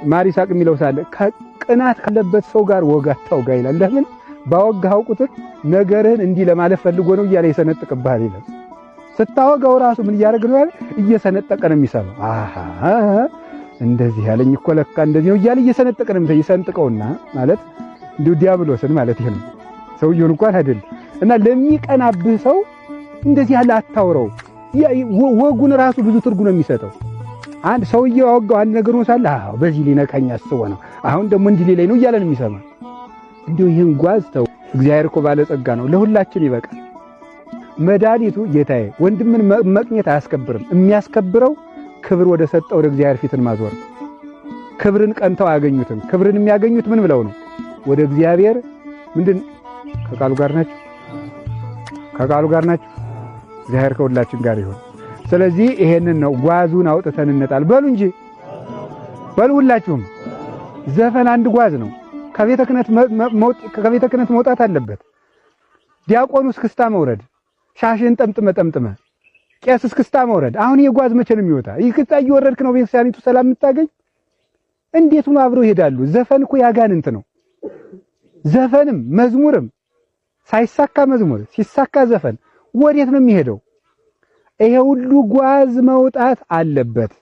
ማር ይስሐቅ የሚለው ሳለ ቅናት ካለበት ሰው ጋር ወግ አታውጋ ይላል። ለምን ባወጋኸው ቁጥር ነገርህን እንዲህ ለማለት ፈልጎ ነው እያለ ይሰነጥቅብሃል ይላል። ስታወጋው ራሱ ምን እያደረገ ነው ያለ እየሰነጠቀ ነው የሚሰማው። አሃ እንደዚህ ያለኝ እኮ ለካ እንደዚህ ነው እያለ እየሰነጠቀ ነው ይሰንጥቀውና ማለት እንዲሁ ዲያብሎስን ማለት ይሄ ነው። ሰውየውን እንኳን አይደል እና ለሚቀናብህ ሰው እንደዚህ ያለ አታውረው። ወጉን ራሱ ብዙ ትርጉም ነው የሚሰጠው። አንድ ሰውየው አወጋው አንድ ነገር ሆኖ ሳለ አዎ በዚህ ሊነካኝ አስቦ ነው አሁን ደግሞ እንዲህ ሊለኝ ነው እያለ ነው የሚሰማ። እንዲሁ ይህን ጓዝ ተው። እግዚአብሔር እኮ ባለጸጋ ነው፣ ለሁላችን ይበቃል። መድኃኒቱ ጌታዬ ወንድምን መቅኘት አያስከብርም። የሚያስከብረው ክብር ወደ ሰጠው ወደ እግዚአብሔር ፊትን ማዞር። ክብርን ቀንተው አያገኙትም። ክብርን የሚያገኙት ምን ብለው ነው? ወደ እግዚአብሔር ምንድን ከቃሉ ጋር ናቸው፣ ከቃሉ ጋር ናቸው። እግዚአብሔር ከሁላችን ጋር ይሁን። ስለዚህ ይሄንን ነው ጓዙን አውጥተን እንጣል። በሉ እንጂ በሉ ሁላችሁም። ዘፈን አንድ ጓዝ ነው። ከቤተ ክህነት መውጣት አለበት። ዲያቆኑ እስክስታ መውረድ፣ ሻሽን ጠምጥመ ጠምጥመ፣ ቄስ እስክስታ መውረድ። አሁን ይሄ ጓዝ መቼ ነው የሚወጣ? ይህ ክስታ እየወረድክ ነው ቤተክርስቲያኒቱ ሰላም የምታገኝ? እንዴት ሆኖ አብረው ይሄዳሉ? ዘፈን እኮ ያጋንንት ነው። ዘፈንም መዝሙርም ሳይሳካ መዝሙር ሲሳካ ዘፈን ወዴት ነው የሚሄደው? ይሄ ሁሉ ጓዝ መውጣት አለበት።